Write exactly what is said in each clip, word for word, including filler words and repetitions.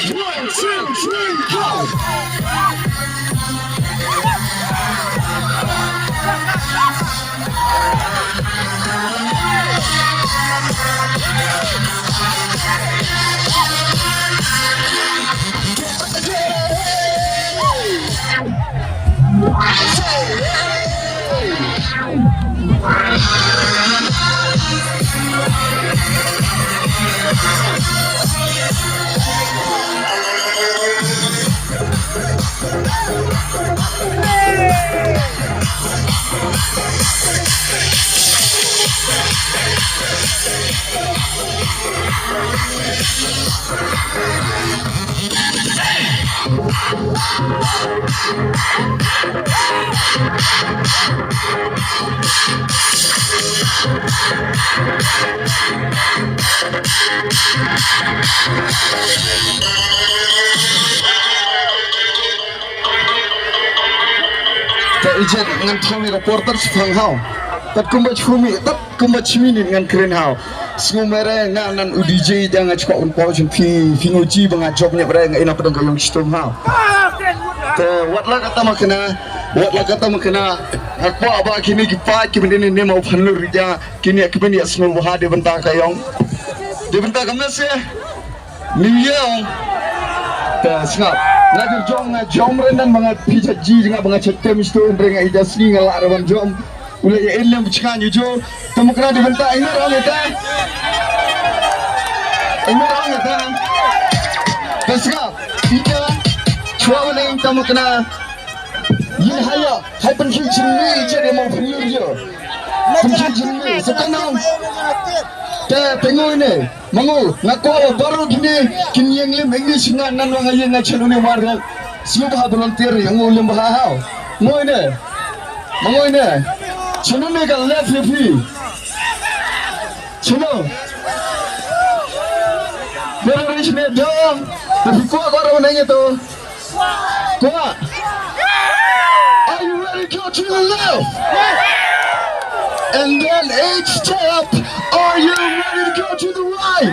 One, two, three, go! Te ijin ngan thong ïa reporter shipang haw. Tat kumba shumi, tat kumba shimi nit ngan kren haw. Sngew mere nga nan u D J da nga chkok un pau shin phi, phi ngu ji ba nga jop nyep re nga ina pedang ka yong shitum haw. Te wat la kata ma kena, wat la kata ma kena. Nga kwah ba kini ki paid ki bendini ne ma u phanlur ri ja, kini ki bendini sngew ba ha de benta ka yong. De benta ka mese. New Year. Te sngap. Nga jur jong nga jom re nan ba nga phi cha ji nga ba nga cha tem sto en re nga ida sngi nga la re ban jom. Ule ya en lem chnga nyu jo. Te mukna di benta ingat ong ita. Ingat ong ita. Te sngap. Ita. Chwa ule ita mukna. Yin haya. Hai pen khi chin ni je de mo phi yo. Pen khi chin ni. Sekanang. Te tengok ini. Mangu, nga kwah ba baroh kine kin ïeng lem English nga nan wa nga ïeng nga chelu ne war nga. Sngewbha volunteer ïa ngu lem bha haw. Ngoi ne. Mangoi ne. Chino ne ka left ïa phi. Chino. Baroh ri chine dong. Te phi kwah baroh ne ïa to. Kwah. Are you ready to go to the left? And then eight step. Are you ready to go to the right?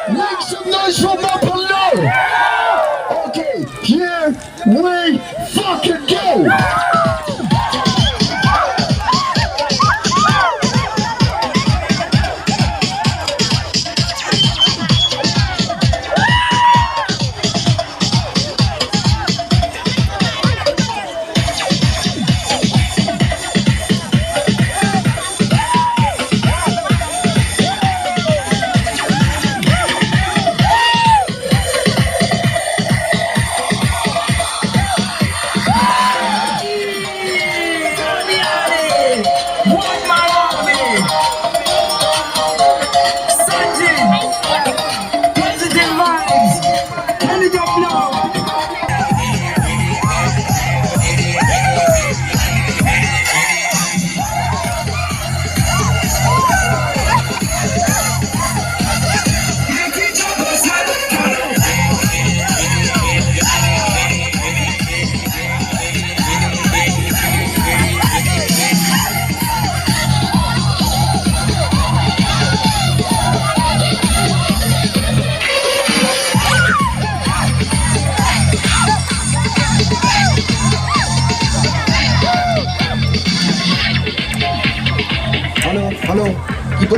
Make some noise for Mapalo. Okay, here we fucking go.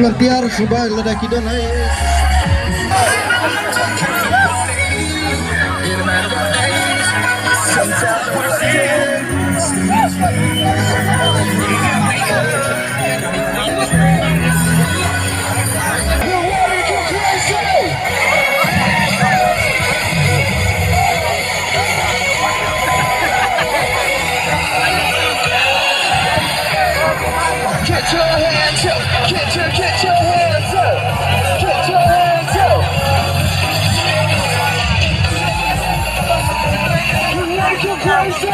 Tiar tiar shuwa lada ki don ai. Get your hands up, get your, get your hands up, get your hands up. Make it crazy.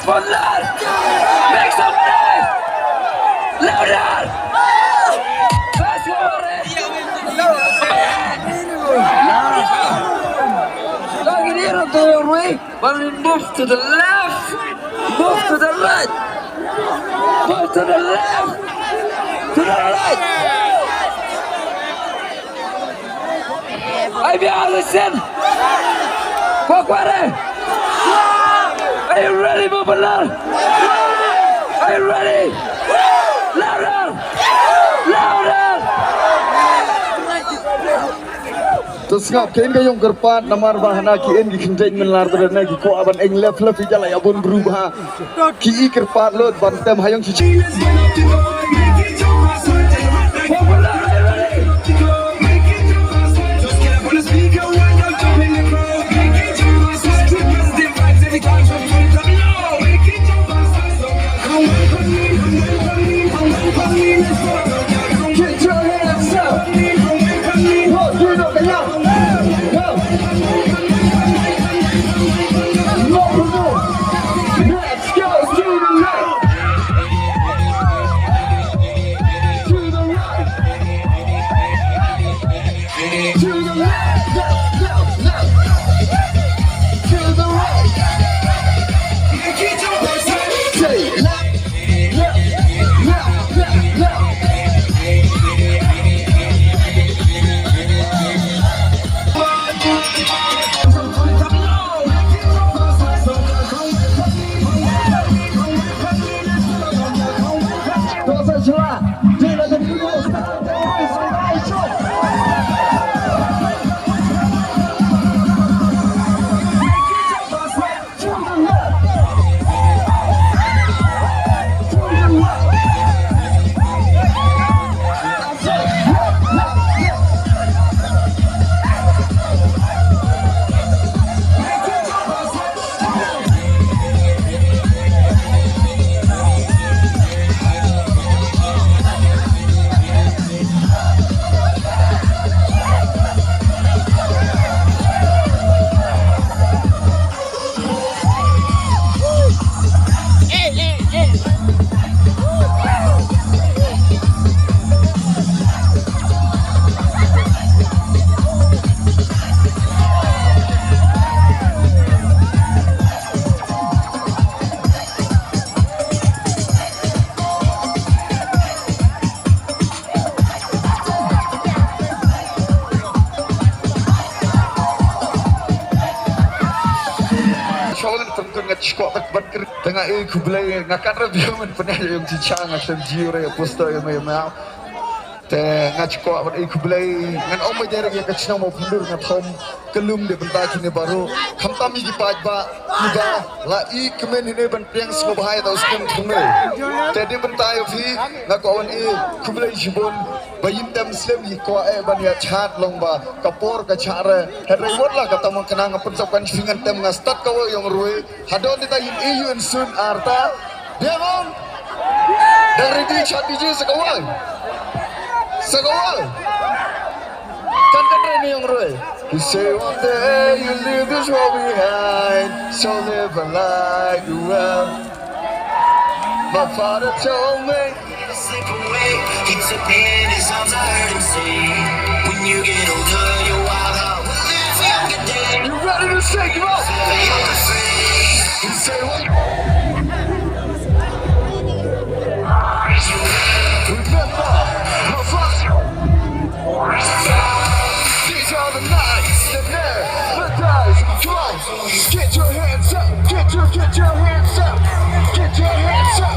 One last! Make some noise! Louder! Let's go, Warren! Lagi ni orang tu, Warren. When we move to the left, move to the right, move to the left, to the right. Ai biang listen. Pok Warren. Are you ready, Mawbylar? Are you ready? Louder! Louder! To sngap, ki in ka ïong kyrpad namar ba hana ki in ki khyndai mynlar, te na ki kwah ban eng lep lep ïa la ïa bun bru ba ki i kyrpad lut ban tem ha ïong ki. Get your hands up. Go, get up and up. Go. Let's go to the left. To the right. To the left, left, left, left. To the right. Say left, left, left, left, left. Shong tengkun ngat shkok tak ban krik tengah eh khublei nga kat review men pernah yang cicha nga sem jiu re poster yang mai mau. Te nga shkok ban eh khublei ngan ong mai derek ya ka chnong mau pyndur nga thom. Ka lum dei bynta kine baroh khamtam ïa ki paidbah kiba la i kmen ine ban pdiang sngewbha ïa ta u snem thungne. Te dei bynta ïa phi nga kwah wan i khublei shibun ba ïa tem slem ïa kwah eh ban ïa chat long ba ka por ka chah re. Hynrei wat la ka tam kane nga pynsop kan shwi ngan tem nga stad ka wa ïong ruh. Hadon dei ta ïa i ïun sun arta. Dang ready chat D J sa kawang. Sa kawang. Kan kan re ni ïong ruh. You say one day you leave this world behind, so live a life you well. My father told me to slip away. He took me in his arms, I heard him say, when you get older, your wild heart will live younger days. You ready to shake it up? Younger days. You say what? Remember, my father. These are the nights that never dies. Come on, get your hands up, get your, get your hands up, get your hands up.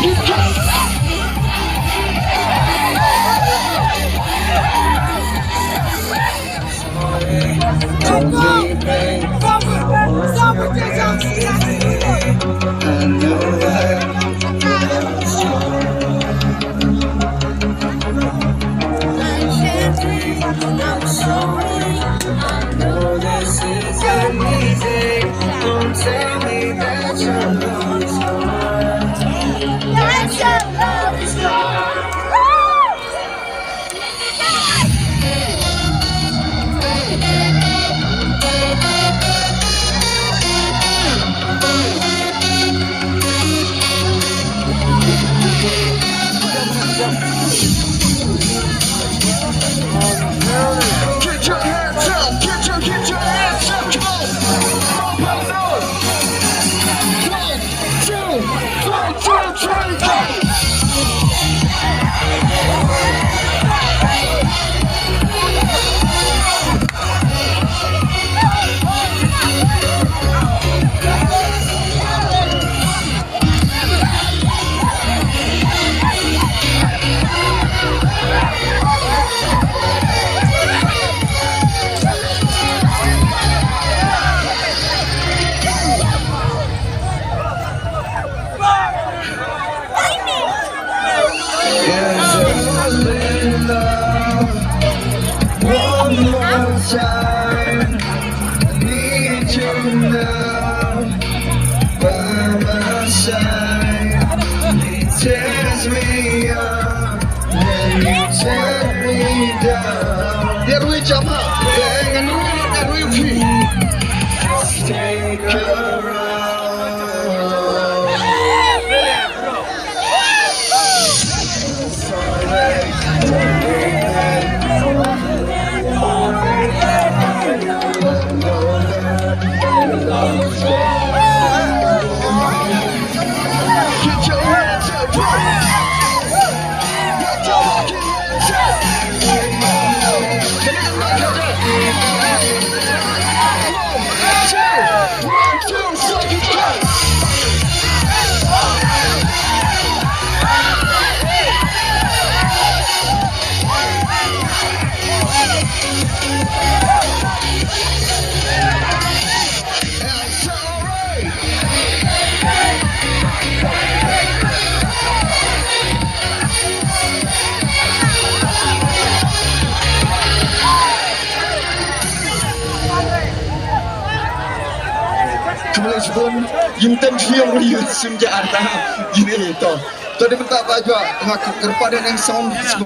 Get your hands up, get your, get your hands up, come on. One, two, one, two, three, go. One more time, I need you now by my side. It tears me up when you tear me down. Here we jump up. Bang and roll, and we keep. Take a ride. Khublei shibun, ïa ym tang shu ïa ym shu ïa arta ïa ne to. To dei mynta ba jua nga kyrpad ïa nang sound.